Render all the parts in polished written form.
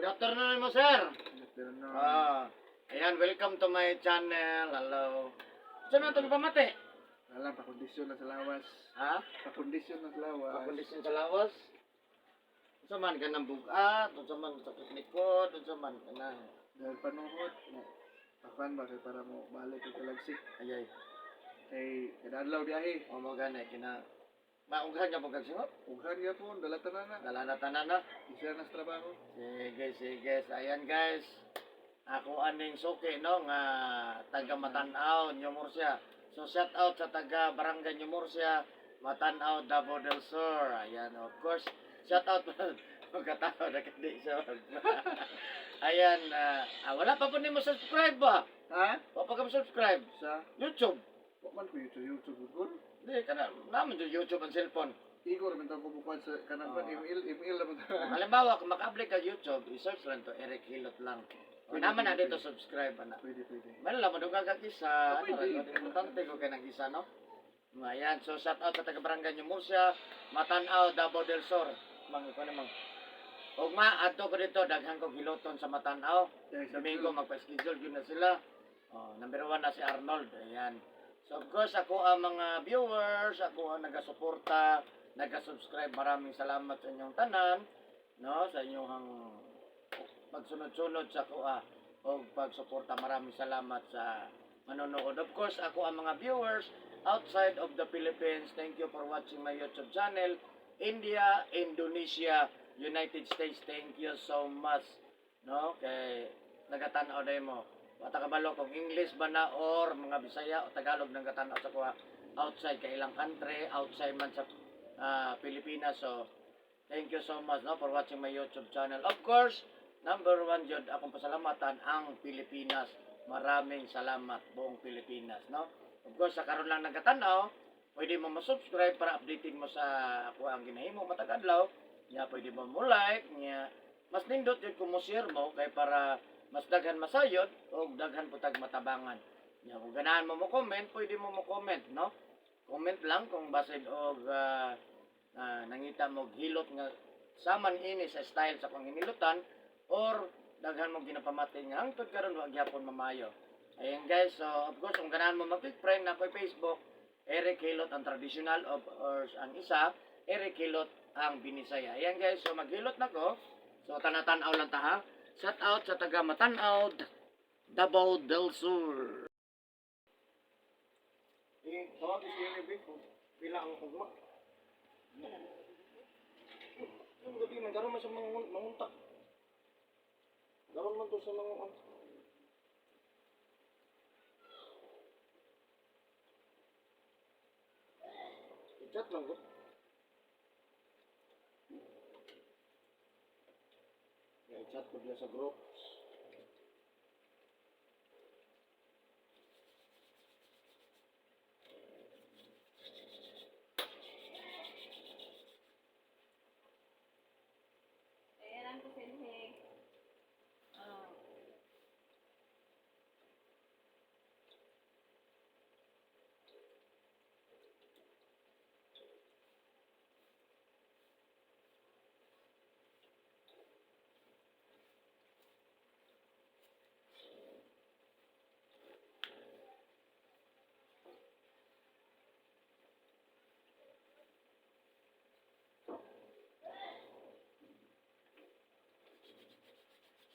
Good afternoon mo, sir. Pero no. Ah, ayan, welcome to my channel. Hello. Saan na ito pamati? Alam, pakondisyon na sa lawas. Ha? Pakondisyon na sa lawas. Pakondisyon sa lawas? Unsa man ka ng bugat, unsa man sakit likod, unsa man ka ng Dahil panuhot. Pakuan ba kay para mo balik kay kalagsik. Ayay, Kay kada adlaw biyahe. o mo gani kina maughan ka pag singot. Ughan gyapon, dala tanan na. Dala na tanan na. Isa na sa trabaho. Sige, sige. Ayan, guys. Ako aning suki, no, nga taga Matanaw, New Murcia. So shout out sa taga Barangay New Murcia, Matanaw, Davao del Sur. Ayan, of course. Shout out magkatao na kandi siya. Ayan, wala pa po nimo subscribe ba? Ha? Wala pa ka subscribe Sa YouTube. wa man ko YouTube YouTube gud. Di kana naman yung YouTube ang cellphone. Igor man tang kumukuan sa kanang Ah. pan email email naman ta. Halimbawa, kung maka-apply ka YouTube, i-search lang to Eric Hilot lang. O naman na dito subscribe ana. Pwede, pwede. Man lang madungag kag isa, Ah, ano, pwede. importante ko kay nang isa, no? Ayan, so shout out sa taga Barangay New Murcia, Matanaw, Davao del Sur. Mang iko namang. Ugma adto ko dito daghan kog hiloton sa Matanaw. Domingo magpa-schedule gyud na sila. Oh, number 1 na si Arnold. Ayan. So of course, ako ang mga viewers, ako ang nagasuporta, naga-subscribe. Maraming salamat sa inyong tanan, no, sa inyong pagsunod-sunod sa kuha o pagsuporta. Maraming salamat sa manonood. Of course, ako ang mga viewers outside of the Philippines. Thank you for watching my YouTube channel. India, Indonesia, United States. Thank you so much. No? Kay nagatanaw na mo. Wata kabalo kung English ba na or mga Bisaya o Tagalog nang gatanaw sa kuha outside kay ilang country, outside man sa Pilipinas. So, thank you so much, no, for watching my YouTube channel. Of course, number 1 jud akong pasalamatan ang Pilipinas. Maraming salamat buong Pilipinas, no? Of course, sa karon lang nagkatanaw, pwede mo ma-subscribe para updated mo sa ako ang ginahimo matag adlaw. Nya pwede mo mo like, nya mas nindot jud kung mo share mo kay para mas daghan masayod o daghan putag matabangan. Nya kung ganahan mo mo comment, pwede mo mo comment, no? Comment lang kung basid og nangita mo og hilot nga saman ini sa style sa kong hinilutan or daghan mo ginapamati nga hangtod karon wa gyapon mamayo. Ayan guys, so of course kung ganahan mo mag friend na ako'y Facebook, Eric Hilot ang traditional of or ang isa, Eric Hilot ang Binisaya. Ayan guys, so maghilot na ko. So tanatanaw lang ta ha. Shout out sa taga Matanaw, Davao del Sur. Eh, tawag si Eric kung pila ang ugma. Yung gabi man karon man sa manguntak. Daron man to sa mga I-chat lang ko. Yeah, i-chat ko diya sa group. Ayan ang kusinhig. Oh.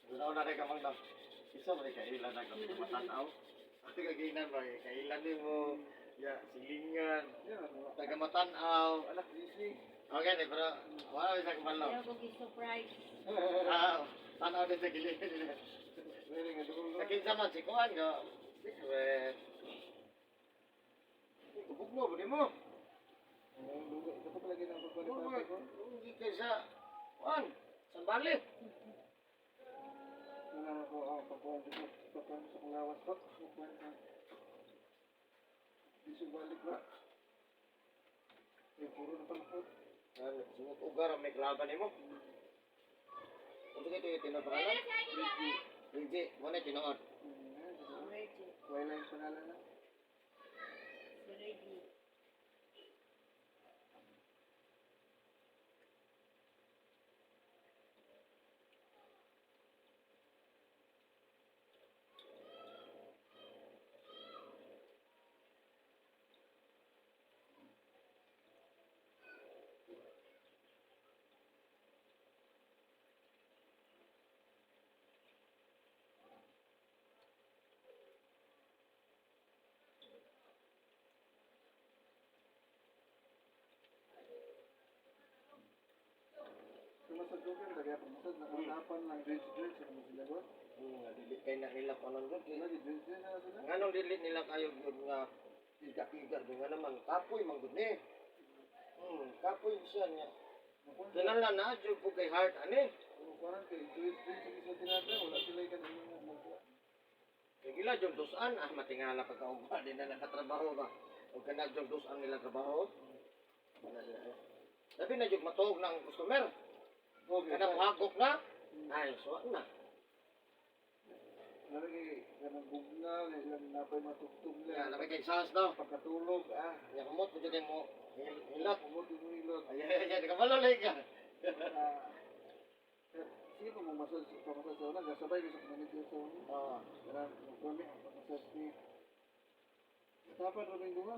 Gunaw na rin ka mang Isa ba rin kailan na kami matanaw? Ate kaginan ba kay kailan nimo? Ya, silingan. Yeah, Taga matanaw. anak GC. Okay, ni pero wala sa kabalo. Ayaw ko gi-surprise. Ah, tanaw din sa gilid. Pwede nga duol. Sa kinsa man si kuan go. Secret. Kubog mo, budi mo. Ito pa lagi ng pagkuhan Kubog ni ko. Hindi kaysa kuan, sambali. Wala ko ang pagkuhan sa pagkuhan sa kong lawas ko. Pagkuhan sa. Di balik ba? Eh, puro na panahon. Ano, sunod ugar ang may klaban nimo. Unsa kay tinuod pangalan? Reggie, mo na tinuod. Reggie. Wala yung pangalan na. Si Reggie. Okay, lagi pa masad nakatapan lang dredge dredge ano sila ba? Nga dili kay na nila kuno jud. Lagi dredge dredge na sila. Nganong dili nila kayo gud nga iga-iga jud nga naman kapoy man gud ni. Kapoy siya niya. Kinahanglan na jud ko kay heart ani. Parang kay dredge dredge sa tinata wala sila kan ano magkuha. Kay gila jud dusan ah matingala pagkaugma di na nakatrabaho ba. O kana jud dusan nila trabaho. Wala sila, eh. Labi na jud matuog na ang customer. Okay. Kana muhagok na. Ay, so na. Lagi kanang bugna, ilang napay matugtog Ya, lang. labi kay sas daw. Pagkatulog ah. Ya kumot mo jud kay mo hilot. Kumot yung hilot. Ay ay ay, kabalo lay ka. Ah, sino mo masad pamasad sa una? Gasabay ko sa community sa una. Oh. Kaya kami ang pamasad ni Dapat rin duha.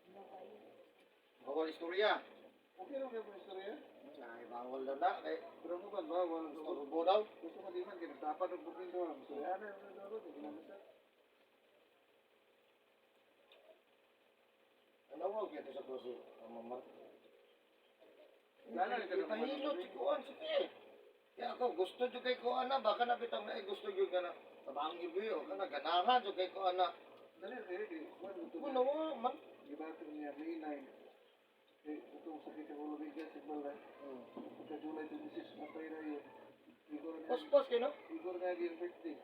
Ano kayo? Bawal istorya. Okay lang kayo po istorya. Ay, bawal daw na. Kay Pero mo ba bawal istorbo daw. Gusto mo di man kinatapan og booking duha. Istorya na yung duha di kinamasa. Ano mo kaya sa prosi? Mamar. Lalo na ka Pahilot si Kuan si Pe. Kaya ako gusto jud kay Kuan na baka na bitang na gusto jud ka na tabang jud yo kana ganahan jud kay Kuan na. Dali kayo di kuan mo to. Kuno mo man. Gibato niya May 9. Eh, itong sakit sa ulo bigat sa balay. Pagka July 26, matay na yun. Igor na, Pospos kay no. Igor na yung birthday.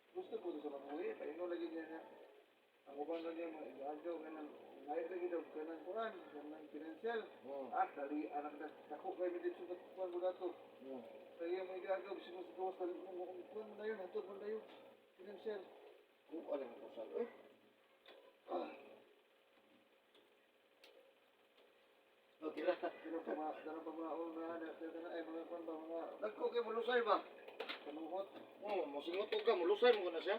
Gusto ko sa mga uwi, paino lagi niya nga. Ang uban na niya, mga igaagaw ka ng, layo lagi daw, ka ng kuhan, ka ng financial. Ah, dali, anak na, dako kayo may dito sa kuhan mo dato. Kaya mga igaagaw, sino sa gawas, dali mo, kuhan mo na yun, hatod mo na yun, financial. Kung alam ko sa eh. Ah, Okay ra. pero pa mga, dala pa mga una, na, ay, mga kuhan ba, mga Dagko kay mulusay ba? kanuhot. Oh, mosingot og ka mulusay mo na siya.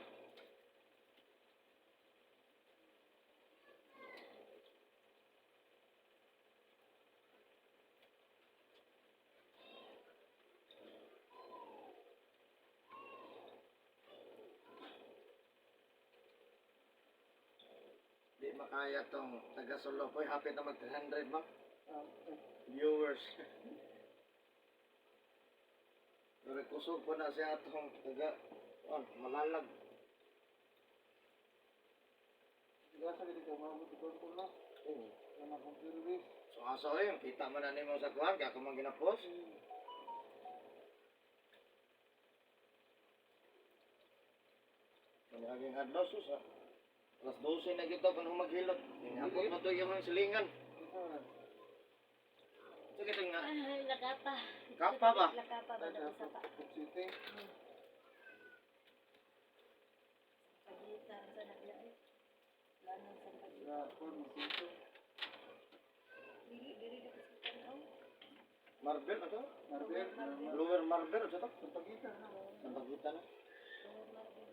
Di makaya tong taga Solo. Poy, hapit na mag 300 ma Ah, eh, viewers. Pero kusog po na siya atong taga ah, malalag. Sigasa ka dito, mga buto ko na. Mga computer base. So asa eh, kita man na nimo sa kuan kaya kumang ginapos. Kanyaging adlaw sus ah. Alas 12 na gito kan humaghilot. Hapot na to yung silingan. Ito na. Sige nga. Ay, lakapa. Kapa ba? Lakapa ba? Sa pa. City. Pagitan sa nakya eh. Wala nang sa pagitan. Sa kuan mo sito. Dili, dili na kasi tanaw. Marble ato? Marble. Lower marble ato to? Sa pagitan na. Sa pagitan na. Lower marble.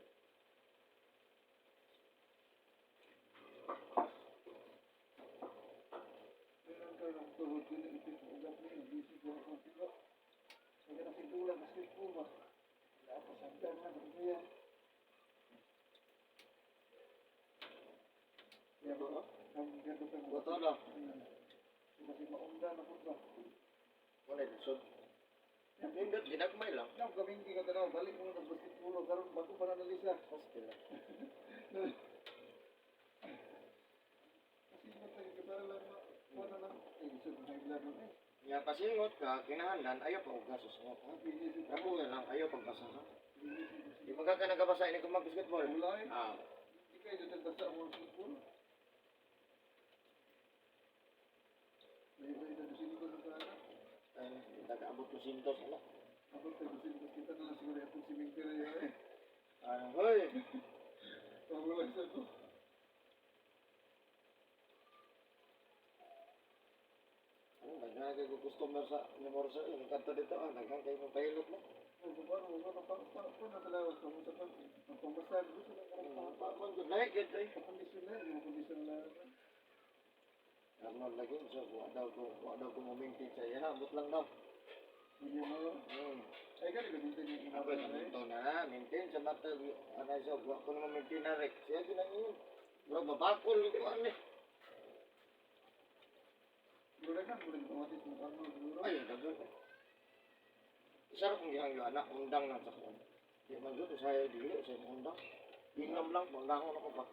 Meron kayo ng tuhod ko na ipit mo ugat mo. Busy ko ako pilo. Kaya na sintula kasi po ba. Wala pa sa na. Ano yan? Kaya ba? Ang ganda pa ng Buto na. Kasi maunda na po ba? Wala lisod. Nindot ginagmay lang. Now, gaminti ka tanaw, balik mo na ng basketball, karon bago pa na nalisa. Pastill. Kasi matay ka para lang wala na ay isod na blood nun eh. Nga pasingot ka kinahanglan ayaw pa og gasos mo. Ah, busy si Ako na lang ayaw pagbasa ha. busy si Di ba ka nagabasa ini kung mag-basketball? Wala eh. Ah, Di kayo dito basta mo basketball. May iba ito dusin ko sa sana. ay, nag-abot ko sintos ano. Ako tayo dusin ko kita na lang siguro itong si Mingkira yun eh. Ah, hoy. Pawala sa to. Ano, daghan kay ko customer sa ni Morsa, yung kanto dito, ah, daghan kay mo pahilot mo. Ay, paano mo ba? Pa na talaga sa mo sa pag pagpamasan. Gusto lang ka Pa man gud like it ay. Pakondisyon na, yung kondisyon na. Arnold lagi so wa daw ko mo maintain sa iya, ambot lang daw. Hindi mo. Ay, gani gamitin yung Ako ina ito na, maintain sa mata, anay sa wa ko naman maintain na rek. Siya ginang yun. Bro, mabakol ko ano eh. Pero daghan mo rin kamatis mo ano siguro. Ay, dagan. Isa ra kong gihangyo anak, undang na sa kuan. Di man gyud usahay dili sa undang. Ingam lang panggangon ako pa.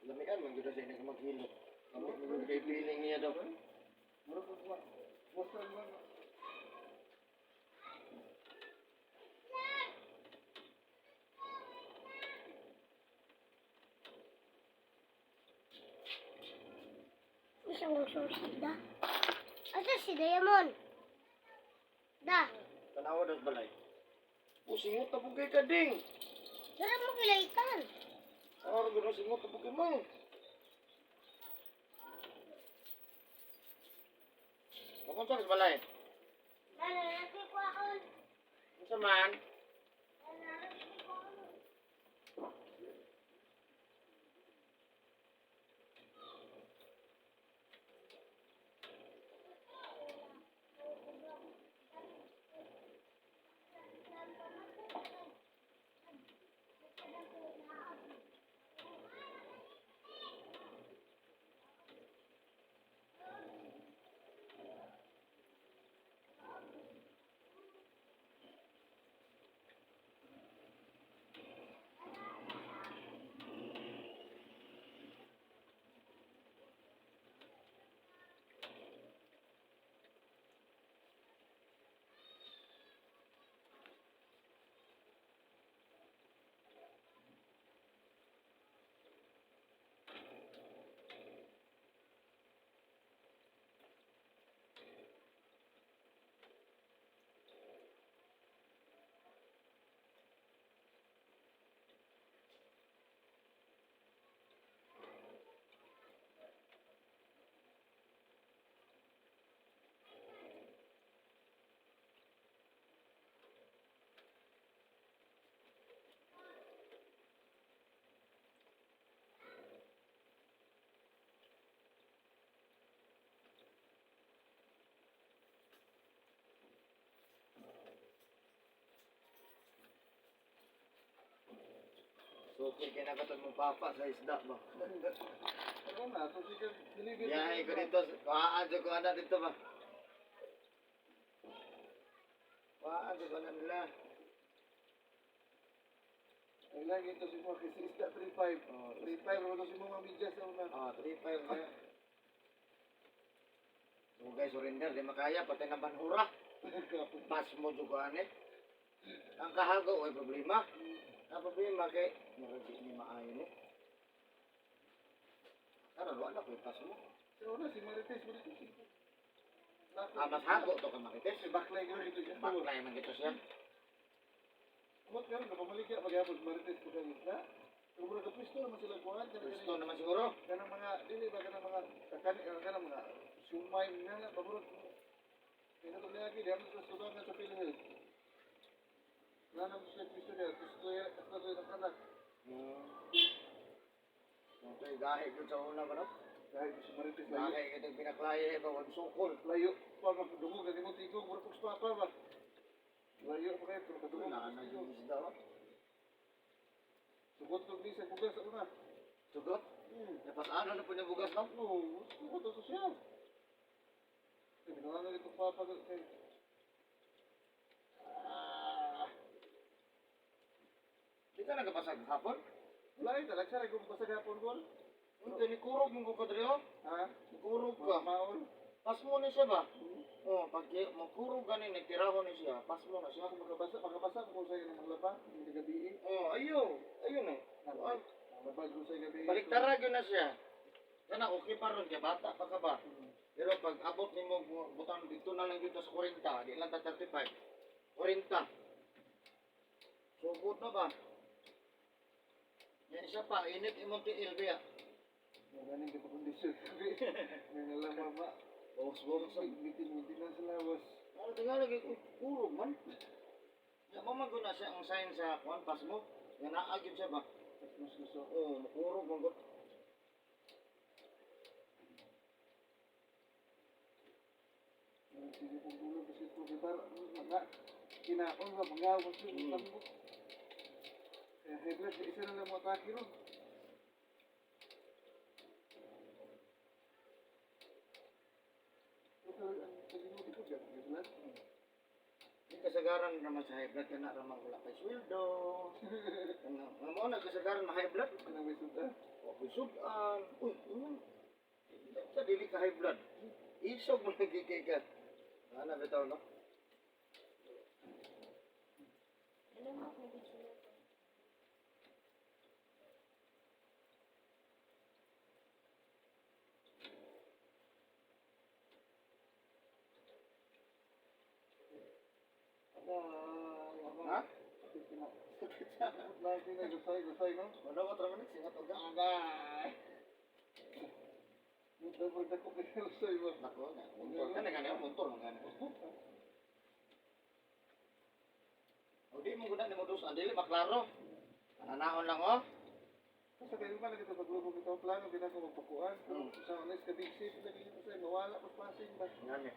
Lamian man gyud sa inyo maghilot. Kami man gyud kay feeling niya daw. Murag ko ba? Basta lang. Isang susi da. Asa si Diamond? Da. Tanawa daw sa balay. Usingot na pugay ka ding. Dara mo kilaitan. Ano gyud ang singot na pugay mo. Makunta sa balay. Da, lalaki ko ako. Unsa man? Lalaki ko ako. So, okay, kinakaton mong papa sa isda ba? Ano na, to sige deliver. Biyahe ko dito. Kuhaan sa kuhaan na dito ba? Kuhaan sa kuhaan nila. Ay lang ito si mo kasi isda 35. Oh, 35 ro to si mo mga medyas sa una. Ah, 3-5 na. So guys, surrender. Di makaya. Patay na banhura. Pas mo jugaan eh. Ang kahago, ay problema. Ang problema kay, murag di ni maayo ni. Karon wala ko pas mo. Sa una si Marites, Marites. Ah, mas hago to ka Marites. Si Baklay ko ito siya. Baklay man gito siya. Kumot karon kapamaligya pagyapon si Marites ko kay isda. Pero murag ka pwesto naman sila kuan Gusto naman siguro. Kanang mga dili ba kanang mga kakani kanang mga sumay nga nga pamurot. Kaya itong niya di ako sa sudangan sa PhilHealth. Wala naman sila pwesto niya, gusto niya, gusto niya ng kanak. Okay, gahi ko sa una ba no? Dahil si Marites layo. Gahi kitang pinaklaya ba wag sukol. Layo pa magdungog ang imong tigong, murag kong papa ba. Layo pa kayo, pero kadungog. Wala na yung isda ba? Sugot kog ni sa bugas sa una. Sugot? Napasano na po niya bugas no? Oo, sugot ako siya. Kaya binuha na itong papa ko kay Ah. Di ka nagapasag hapon? Wala eh, talaga siya, kung basta gapon ko. Hindi, ni kurog mo ko kadriyo. Ha? Ni kurog ka. Maol. Pas mo ni siya ba? Oh, pag magkurog gani nagtiraho ni siya, pas mo na siya. Ako makabasa, makabasa ko sa inyo ng laba, hindi gabi eh. Oh, ayo, ayun eh. Ay, Nalabag ko sa gabi. Baliktara gyud na siya. Kana okay pa ron kay bata pa ka ba? Pero pag abot nimo butang dito na lang dito sa 40, di lang ta 35. 40. Sugod na ba? Yan siya pa, init imong tiil biya. Magaling di pa kondisyon. May nalama ba? Bawas-bawas sa Bitin-bitin na sa lawas. Ano tingali kay kurog man. Ya mo man gud na siya ang sign sa kuan pas mo. Nga naa gyud siya ba? Mas mas gusto. Oo, makurog man gud. Sige kong tulog kasi ito. Kaya para, mga, kinaon ba, mga, mas yung tambok. Eh, high blood, isa na lang mo atake ron. Pero ang pag-inuti ko, high blood. Yung kasagaran naman sa high blood kana ramang wala kay sweldo. Ano, mo na kasagaran ma high blood. Kanang may suda. Wa koy sudan. Uy, ingon. Sa dili ka high blood. Isog mo lagi kay ka. Ana bitaw no. Alam mo kung gusto mo. Ha? Sakit na. Sakit sa lagi na gusay, gusay, no? Wala ko tra minutes ingat og Agay! Double na ko kayo usay ba? Nako, motor ka na gani, motor man gani. O di mo guna nimo dos, dili maklaro. Ananaon lang oh. Sa kayo ba kita paglubo kita plano kita ko magpakuan. Pero sa honest ka big safe lagi ko sa mawala ko passing ba. Ngani.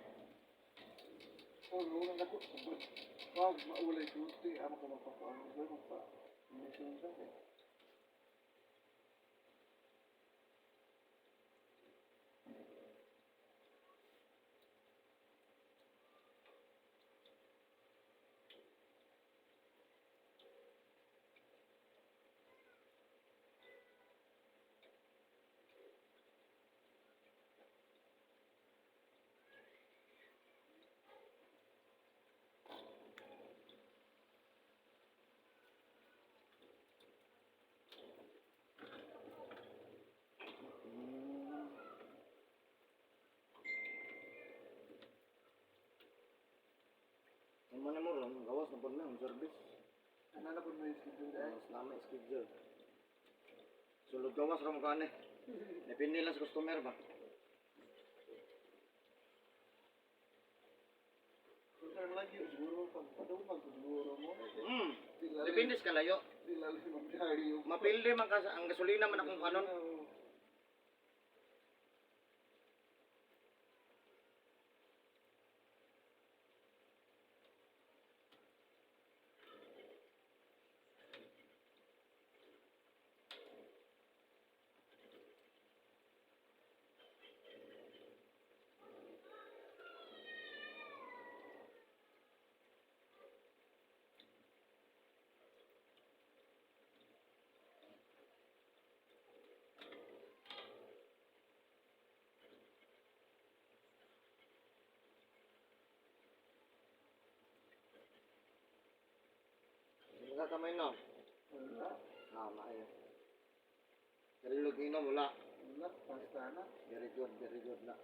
Oh, unang dako. Wow, maulay sulti amo ko magpakuan. Usay magpa. Mission sa kay. Ang man mo ron, gawas na pud na ang service. Ano na po may schedule dai? Mas lama schedule. Sulod gawas ra mo kani. Depende lang sa customer ba. Kung lagi siguro pag padumag siguro mo. Depende sa kalayo. Di lalo magbiyahe yung Mapildi man ka sa- ang gasolina man akong kanon. Mga kamay no. Wala. Tama eh. Karilog inom wala. Wala, pasta na. Very good na.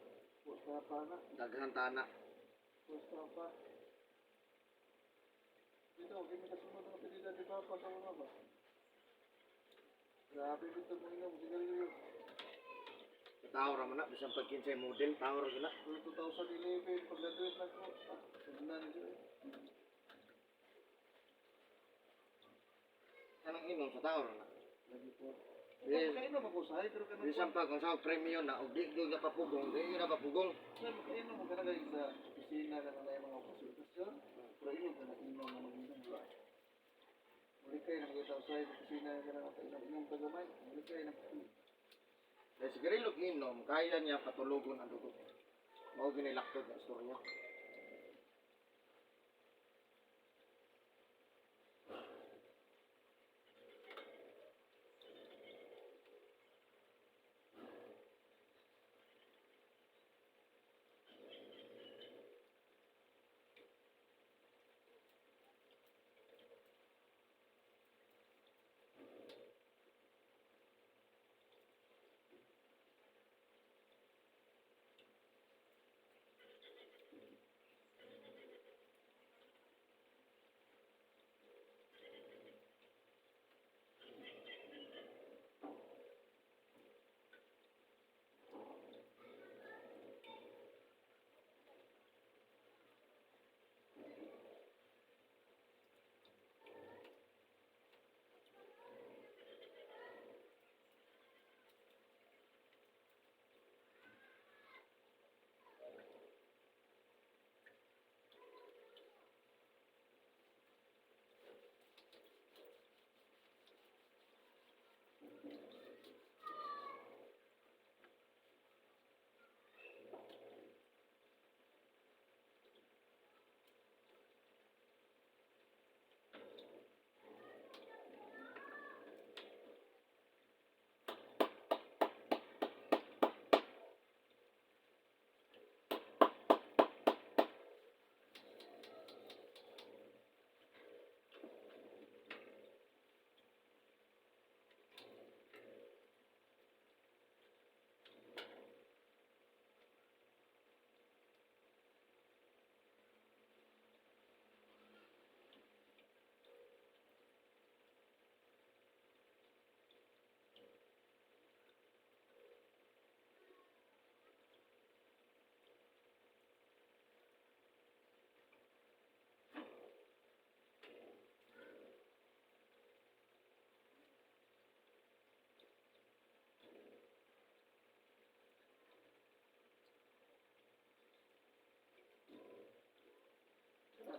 Pusta pa na. Daghan tana. Pusta pa. Dito, okay, may kasunod ang pinila di Papa sa mga ba? Grabe dito mo inom, sigarilyo. Tao ra man na bisan pag kinsay model tao ra gyud na. Pero 2011, pag-graduate na ko, ah, sundan na siya eh. Kanang inom sa tao ra na. Lagi po. Yes. Makainom ako sa pero kanang Bisan pa kung sa premium na og di gyud na papugong, di gyud na papugong. Sir, makainom mo ka na kayo sa opisina ka na yung mga okasyon. Pero inom ka na inom na mag-inom ba? Muli kayo nakikita ko sa opisina ka na inom ka gamay. Muli kayo nakikita. Dahil si Garilog inom, kaya niya patulogon ang dugo. Mao ginilaktod ang istorya.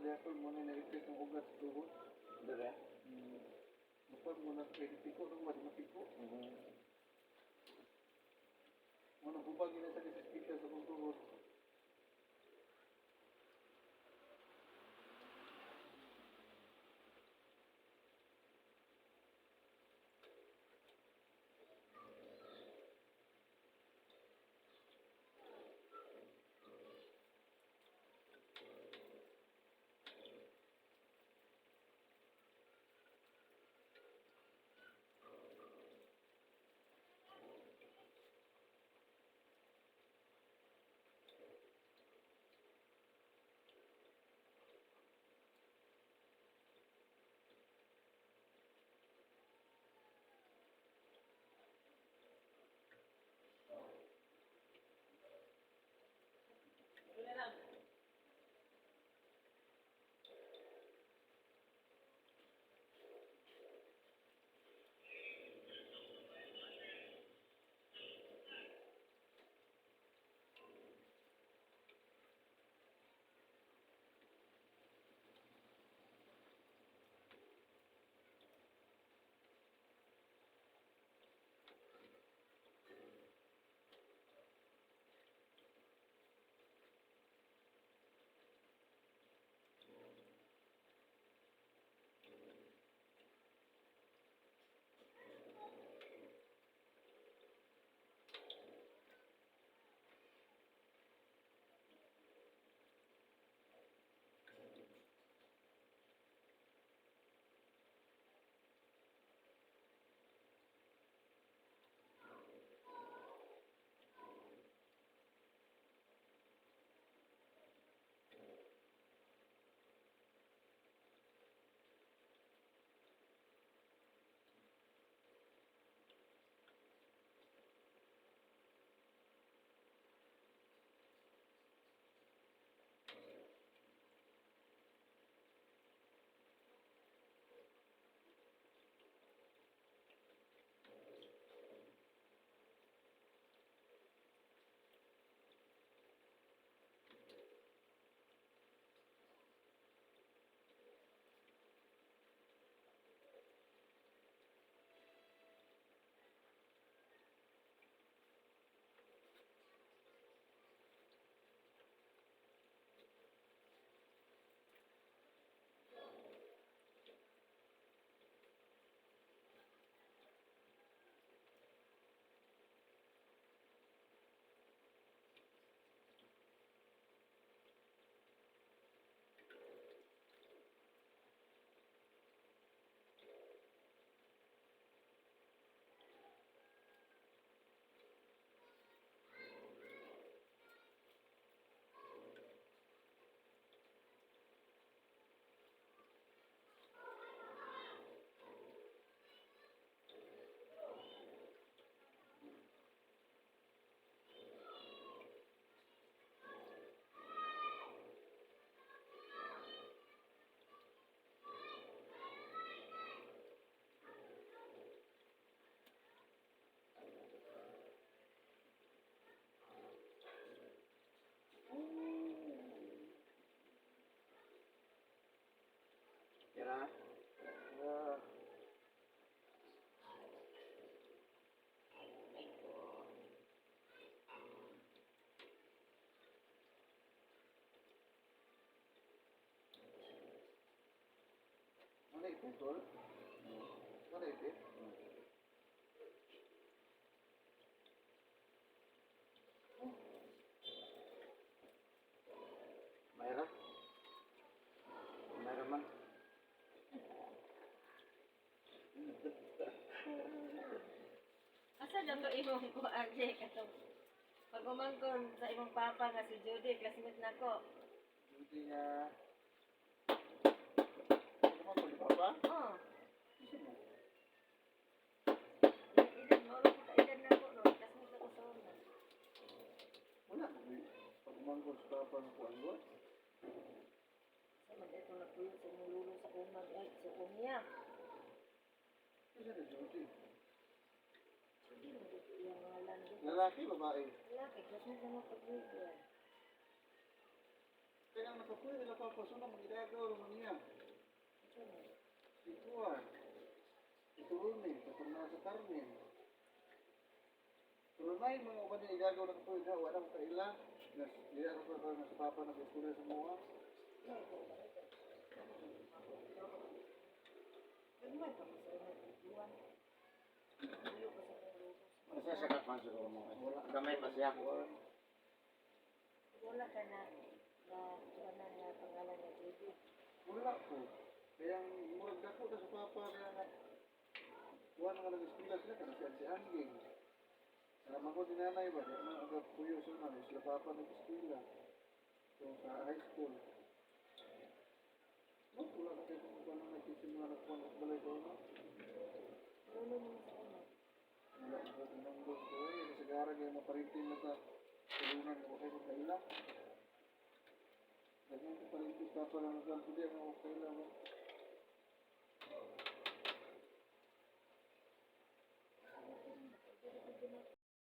Diapon mo na na-replace ng ugat sa tuhod. Dire. Mapag mo na kay piko nung mas mapiko. Mo na hubag na sa speaker sa kong tuhod. Tira. Ah, ano ipit, tol? Ano ipit? Mayra. Mayra man. Asa daw to imong kuan Jay katong pag umangkon sa imong papa nga si Judy, classmate nako. Hindi nga. Ano ba, kuli papa? Oh, Isa mo. edad mo ka edad nako no, classmate nako sa una. Wala. Pag umangkon sa papa ng kuwan ko. Sa man ito nagpuyo sa imong lulo sa umag ay sa umiya. Isa na Judy. Judy mo dito yung ngalan dito. Lalaki, babae. Lalaki, classmate na mo pag-grade. Kaya ang nakapuyo nila papa, so na magidagaw naman niya. Si Kuan. Si Turuni, katong nasa Carmen. Pero na yung mga uban niya igagaw na kapuyo niya, wala akong kaila. Nas, di ako pa nga sa papa nag-eskwela sa mga. Gagmay pa ko sa una, buwan. Tuyo ko sa kong luto. Asa siya ka siguro mo? Gamay pa siya. Kuan. Wala ka na na na nga pangalan nga Judy. Wala ko. Kaya ang murag dako na sa papa kaya nga kuan nga nag-eskwela sila kana si Auntie Angging. Alam ko din nanay ba, di man agad puyo sa una, sila papa nag-eskwela. So sa high school. No, wala ka kayo kung paano nagsisimula na kuan at balay ko, no? Lulo mo sa una. Wala ko tinanggol ko eh. Kasi gara kayo maparintin na sa tulungan ko kayo kaila. Ganyan ko parintin papa lang ang kuan, hindi ako kaila. No?